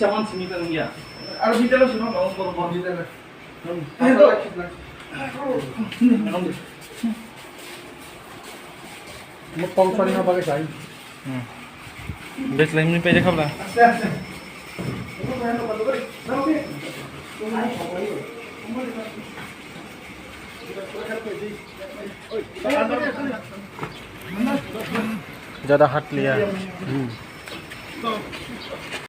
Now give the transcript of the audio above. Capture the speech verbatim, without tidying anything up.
Chaman simi ka nung ya. Aro bidala sima ma bor bor bidala. Mo tong sari na bagwi sai. Hmm. Bes lai mini pede khabla. Jada hat liya. Hmm.